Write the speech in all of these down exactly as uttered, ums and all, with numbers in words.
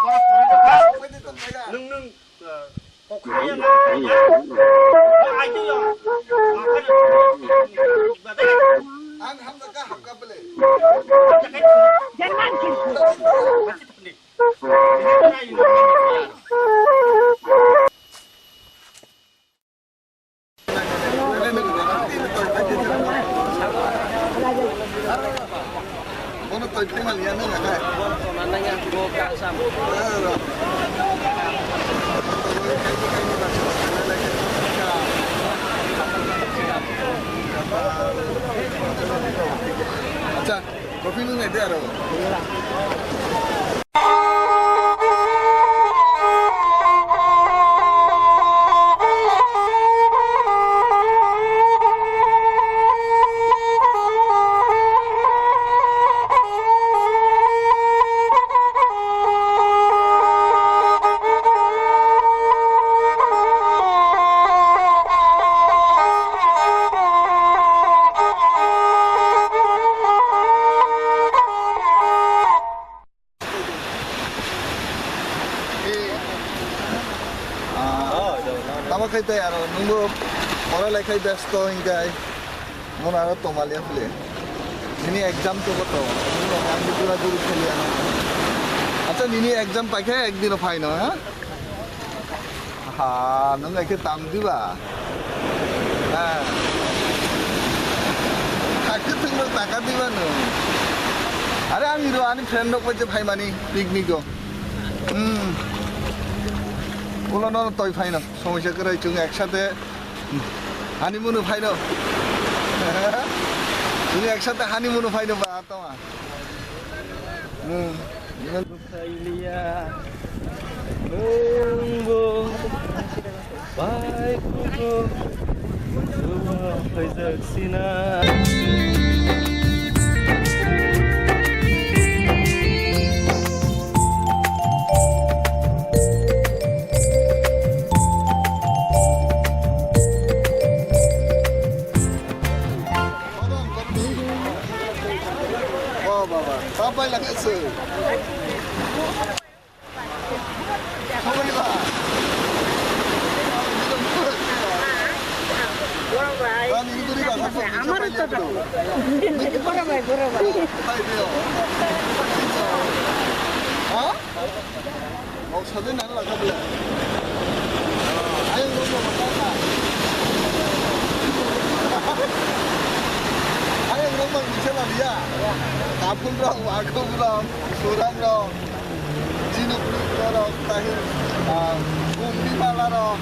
Nwng nwng, eh, kokha ya na ya. Ai ya. Ang hamjakha, hamjakha bole. Jerman. Bono twi thangmani ya nang akhai. Acha. Kopi nung nai de aro. Tamo khai tei aro nungbo pora lekhai besto hinkai. Mon aro tomalia phile. Nini exam to koto. Nini exam di pura guru khali ano. Acha nini exam paikha ek dino phaino ha? Ha, nung ekhe tam diba? Ha. Hakhe thwngno taka diba nung? Are ani ro ani friend rok bai je phaimani picnic o. Hmm. Ulo no toi phaino. Somoisa kwrwi chwng eksate honeymoon-o phaino. Chwng eksate honeymoon-o phaino ba tongma. Hmm. Khailiya, nwngbo bai kugo, suwa phaijak sina. O baba, ta pai laka se. Sorry ba. Boro bai. Ani guri ba, sa pun sa pai liya bro. Boro bai, boro bai. Pai liya. Ha? Kok sabi nang laka bela. Ayang rok mata ka. Ayang rok mang bisa lah dia. Kapun rok, wakum rok, suram rok, jinuk rok, tahir, ah, kumbi pala rok.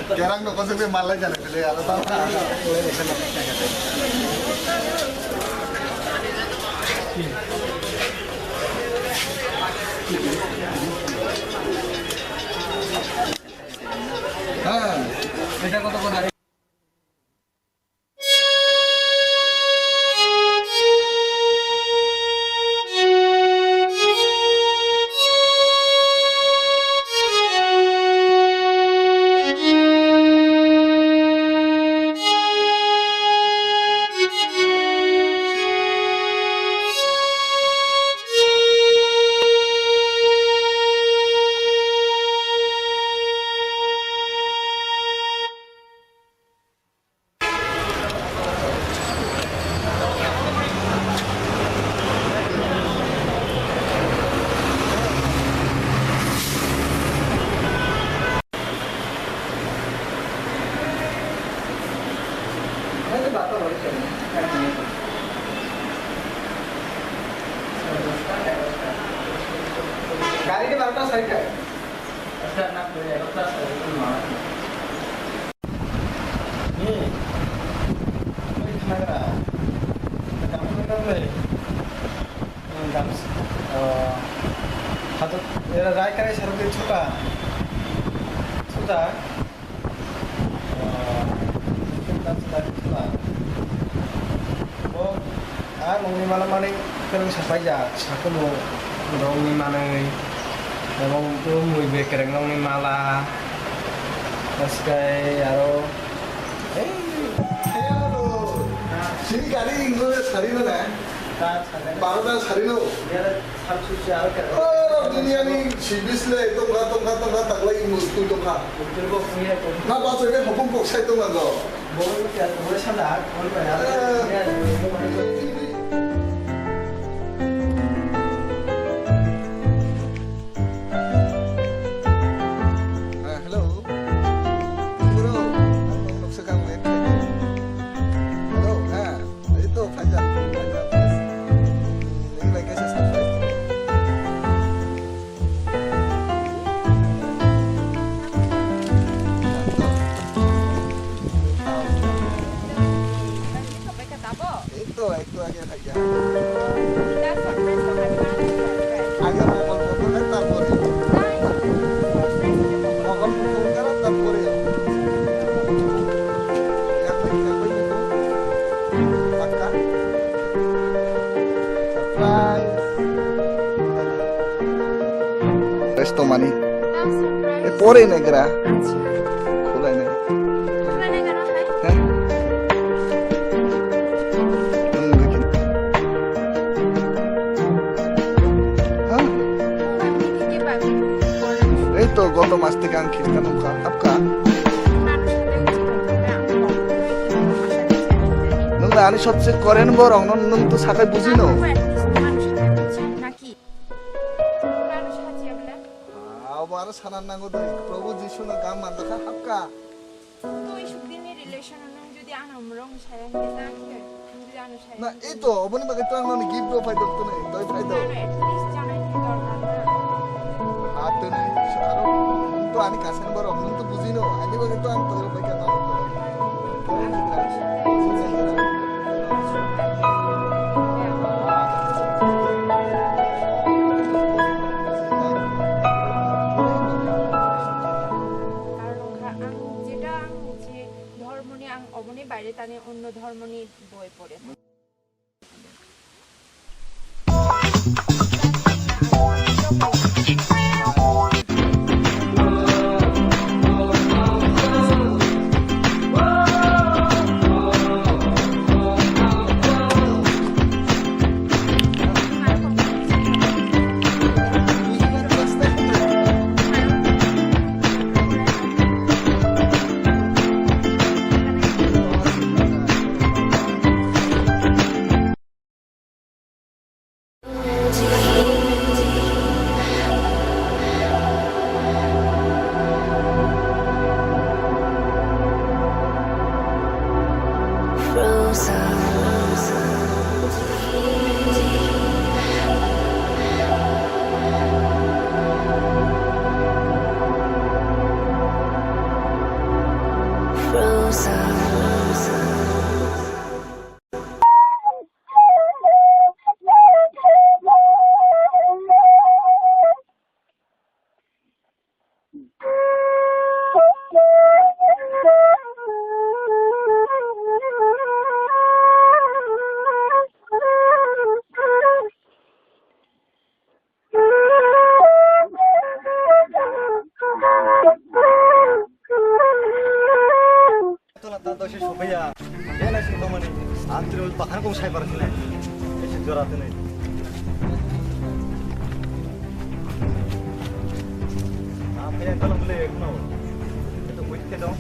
Kerang no kosong de malai jana kele aro ta. Ha, eta koto koto. Gari ke barota side hai. Acha, na, koi barota side hai. Ni, koi khnagra. Kamu betul le. Gams, eh, hato era rai kare sarok de chuka. Chuka. Eh, chuka, chuka, chuka. Bo, ah, nongni mala mani kereng sapai ja, sakumo nongni manui. Ebo mui be kereng nongni mala. Baskai aro. Hey, hey, aro. Sini gari ingo sari mana? Barota sari no. Oh, duniani sibis le tongkha, tongkha, tongkha, taklai mustu tongkha. Na ba chai hopung kok sai tongkha go. Eh, hello. Bro, ang noksa kang wait. Hello, ha. Ito, phaijak, phaijak. Ini lagi saya surprise. Ito, ito. Ore negra. Achi. Khulai nai. Khulai nai gana hai. Heh? Nung dekhi. Ha? Nung dekhi ke babi. Ei to, goto mas theke ang Khristan wngkha. Apka. Nung ano sade uchi tongkha, ang tong. Nung da ani sobse koren borok no nung to sakai buji no. Ang at least nung ano sade uchi, naki? Nung ano sajiya bela? Ah, obo aro sana nango doi. Prabhu Jisu no gam manjakha hapka. Twi sukdini relation o nung jodi ano mwrwng saya hwnwi na khe, nung jodi ano saya. Na, ei to, oboni bagwi to ang noni gift rw phai dok toni, doi phai dok. Nang at least janai ni dorkar na. Ha, toni, aro, to ani kasen borok, nung to bujino, ani bagwi to ang twi rw phai kha. Karon wngkha ang jeta ang je dhormoni ang oboni baire tani onno dhormoni boi pore. Tola ta dosi sopaiya. Bena sing tomani. Antri bakhan kong sai parasile. Esi jora tene. Apa yang kalau boleh no. Itu wait ke dong.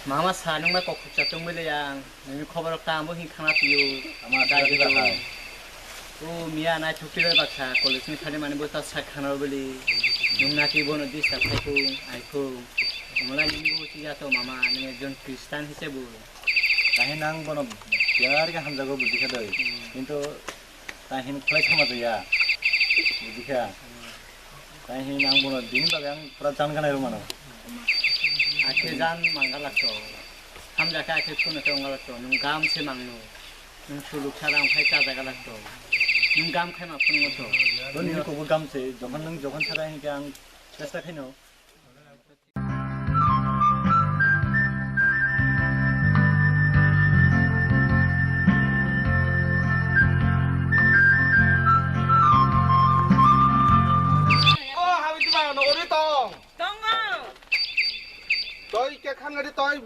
Mama sa nung bai kok khukcha tongbai le yang, nini khobor rok tamo hin khana tio. Ama dai dai dai. O miya nai thukti bai baksa college ni thani mani bo ta sa khana beli. Nung naki bono disturb khai khung, ai khung. Omla nini bo chi ya to mama, nung ekjon Christian hise bo. Tahin ang bono biar ke hamjago buji kha doi. Hmm. Kintu tahin khulai sama jaya. Buji kha. Hmm. Tahin ang bono bini bagwi ang pura jan ganai rw mano. Akhe jan mangga lakto. Hamjakhe akhe phunukhe wngga lakto. Nwng gam se mangno. Nwng suluk sara wngkhai chajaga lakto. Nwng gam khaima phunukgo to. Boni kobo gam se, jokhon nwng jokhon sara hinkhe ang chesta khaino. Ngadi toi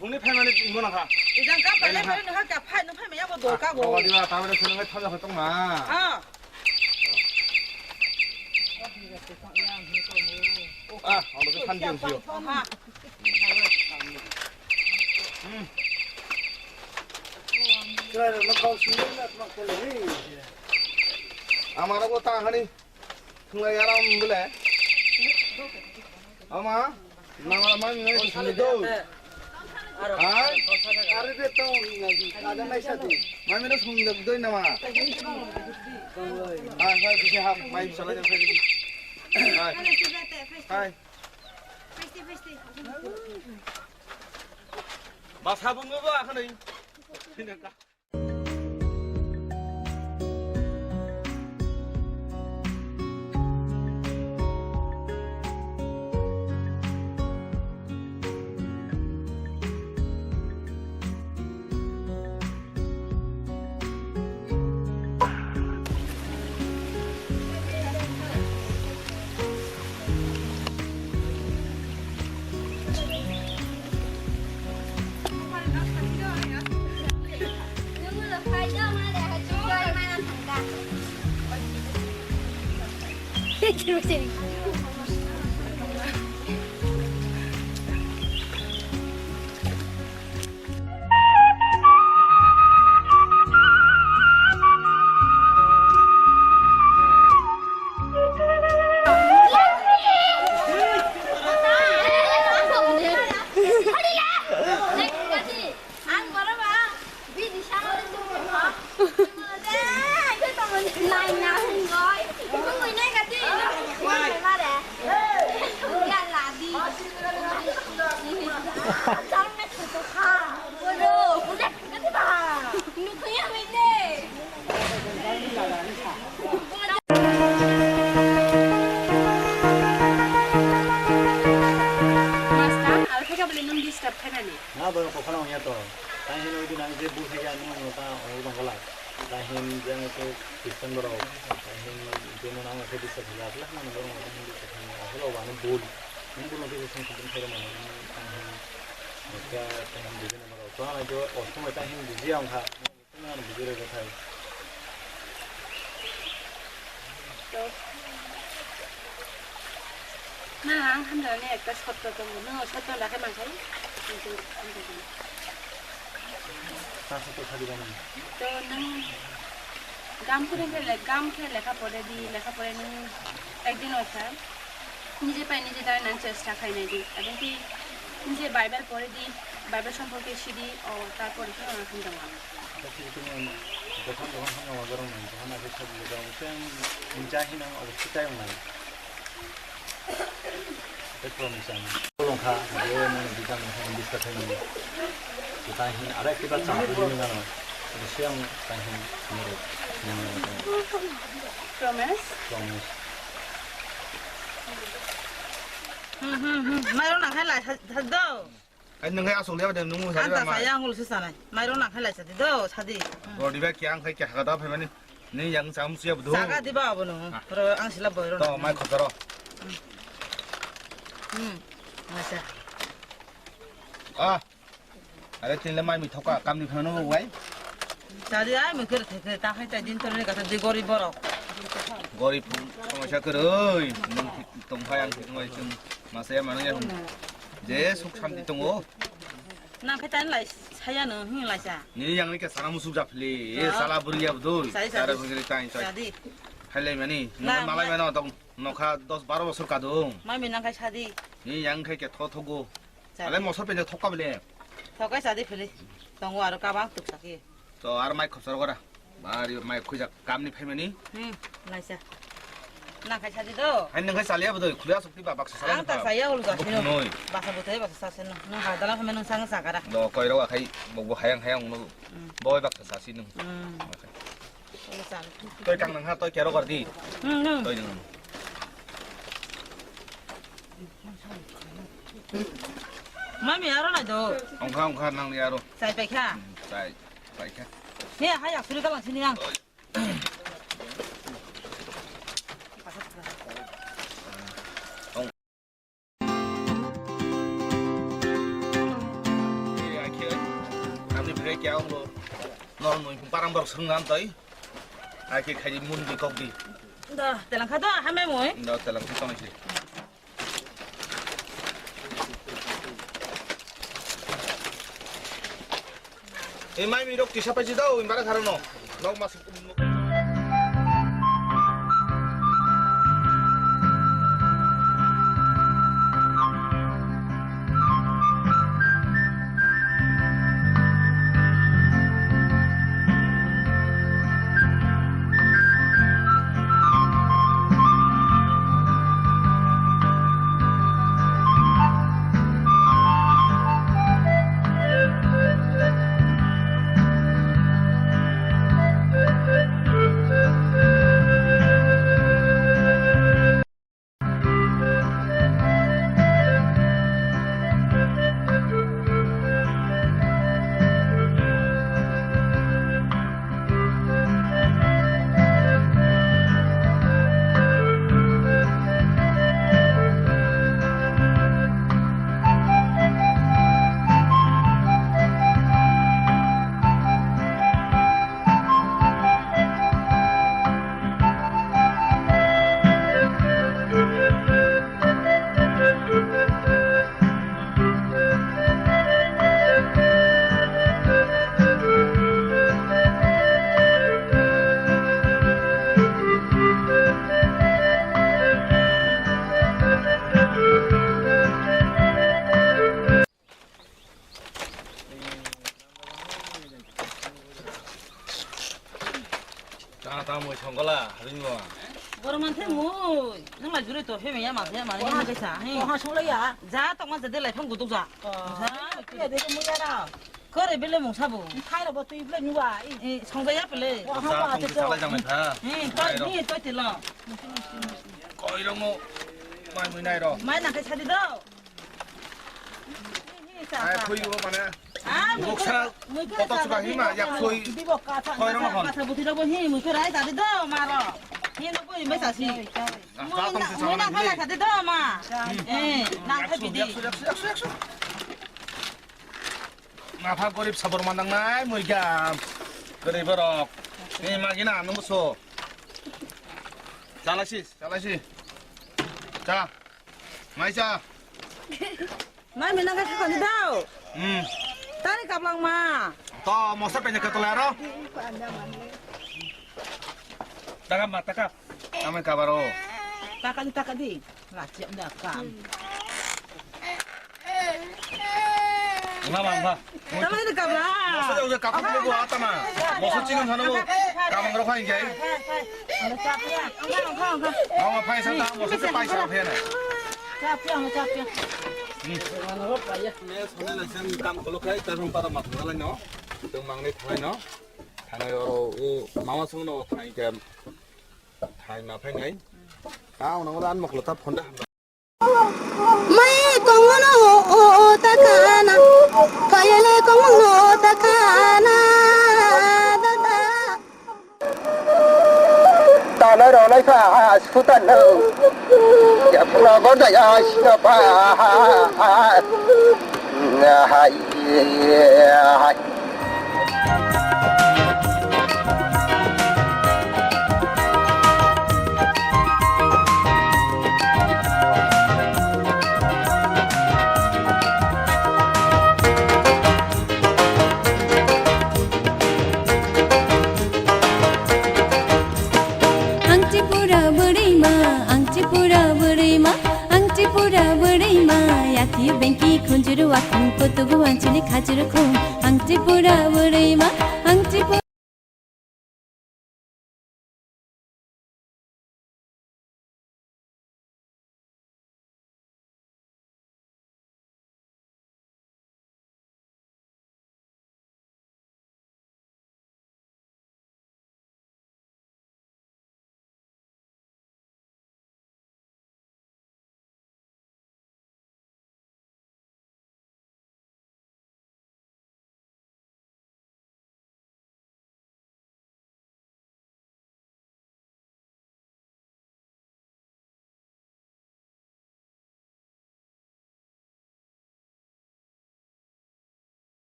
hungni phaimani mona kha. Ijang ka pale pale nokha ka phai nokha maya bo dol ka go. Rogo diba tamre sunang thang thang tong na. Ah. Ah, ando ke san diang sio. Ha. Hmm. Amara ko ta hani. Thunglai aram bole. Ama, nama mai mai sungni do. Hai? Are de to, ada mai sadi. Mai mai sungni do nama. Hai, hai, bisa hap, mai salah yang tadi. Hai. Hai. Basa bungo ba akhani. Master, alpha ka beli nung disturb khainani. Na, borok kokhano wngya to. Tai hino wngdi nang je bul khe ya nung ta o bangala. Tai hin je ang khe Christian borok. Tai hin je nung ang khe disturb khe ya, asla nang borok tai hin disturb khe ya. Asla wano bul. Nung bul khe sung sung khe mano. Tai hin kya tai hin je nung borok. To na jo o somoi tai hin je ang kha. Na, ang hamjaknai ekta sotto tongo, nwng o sotto lakhe mankhai? Tang sotto sadi bani. To nwng gam khe le-, gam khe lekha pore di, lekha pore nwng ekdin oisa. Nije pai nije dai nang chesta khai nai di. Aboni twi nije Bible pore di, Bible somporke si di, o tarpore khe ang hamjaknai. Dokan dokan hamjakma borok nang, dokan aswk sabu le dong, tei ang hincha hinang obo swtai wngnai. Tei promise ang. Bolong kha, bo nang bisa nang kha, bisa khai nang. Kita hin, ada kita campur ini kan. Bisa yang kita hin, menurut. Promise? Promise. Hmm, hmm, hmm. Mairok nang khai lai, sa-, sa do. Ai, nwng khai aswk liya de, nwng sadi. Anta ba mai. Saya angul se sanai. Mairok nang khai lai sadi do, sadi. Rodi ba kya ang khai kya haga da phaimani. Ni yang sam siya budu. Saga di ba abono. Ah. Ro ang sila boiro. To, mai khotaro. Hmm. Masa. Ah. Are tinle mai mi thoka, kam ni phano wai. Sadi ai mi kere theke ta khai ta din tole kata di gori borok. Gori phung, somosya kere oi. Nwng tong phai ang thik wai chung. Masa ya mano ya. Je suk santi tongo. Nang khe tani lai saya no hin lai sa. Ni yang ni ke sana musuk ja phli. E sala buri ya budul. Sadi, sadi. Sara buri tai tai. Sadi. Hai lai mani. Na, nang malai ma- mano tong nokha dos baro bosor kadung. Mami nang khai sadi. Ni yang khai ke tho thogo. Sadi. Ale moso pende thokka bele. Thokai sadi phli. Tongo aro kabang tuk saki. To ar mai khopsar gora. Bari mai khujak kamni phaimani. Hmm, naisa. Nang khai sadi do. Hai nang khai saliya bodoi, khuli asuk ti ba baksa sala. Ang ta saya ulu sa sino. Noi. Baksa botai baksa sa sino. Nang ha dalam phaimani nang sang sa kara. Do koi ro khai bo bo hayang hayang no. Hmm. Boi baksa sa sino. Hmm. Ulu sa. Toi kang nang ha toi kero kar di. Hmm, hmm. Toi nang. Mami aro na do. Ongkha ongkha nang ni aro. Sai pai kha. Hmm, sai. Paikha. He, hai, asuri kalang sini yang. Oi. Borok swrwng na twi. Ai khe khai di, mun di, kok di. Da, telang kha da, hamya mui. Da, telang kha tongnai se. E mai mi rok tisa pai si da, o bara kharo no. Nok mas. Tang tang mui songkala, ringwa. Borok manthe mui, nang lai juri to, phemya ma, phemya ma, ni kaisa, he. Oha songla ya. Ja, tongma jade lai phang guduk ja. Oh. Ja. Ya de mui ya na. Kore bele mung sabo. Khai ro bo tui bele nuwa. Eh, songja ya pele. Oha ma te to. Chalai jang lai tha. He, to ni to te lo. Koi ro mo, mai mui nai ro. Mai na kaisa di do. Ai, khui o mane. Ah, buksa, koto suka hima, yak khui. Koi rong hon. Kasa buti rok bo hi, mui khe rai tadi do, maro. Hi no koi, mai sasi. Ah, mui na, mui na khala tadi do, ma. Eh, nang kha bidi. Yaksu, yaksu, yaksu, yaksu. Mapha gorib sabor manang nai, mui gam. Gorib borok. Ni magi na, nung so. Chalasi, chalasi. Cha. Mai cha. Mai mina ka khani dao. Hmm. Tani kaplang ma. To mosa penya ka tolaro. Taka ma taka. Ame kabaro. Taka di taka di. Rachi anda kam. Nga bang ba. Tama ini kabla. Mosa jauh jauh kaplang dulu atama. Mosa chingan sana bu. Kamang rokha injai. Ada capnya. Enggak, enggak, enggak. Mau ngapain sana? Mosa cepai sana. Capnya, enggak capnya. Mes hone laisang kam kolo khai, tasong para mat halai no. Tong mangnai thalai no. Thanai oro, o, mama song no thai ke. Thai ma phai nai. Ta ono an moklo ta phone da. Mai kongmano o, o, o, ta kana. Kayale kongmano o, ta kana. Da, da. Tanai ronai pha sutan no. Ya pura gorda ya sino pha. Hai, hai. Ang Tripura bwrwi ma, ang Tripura bwrwi ma, ang Tripura bwrwi ma. Yati bengki khunjuru wakhung kutugu anchili khajuru khum. Ang Tripura bwrwi ma, ang Tripura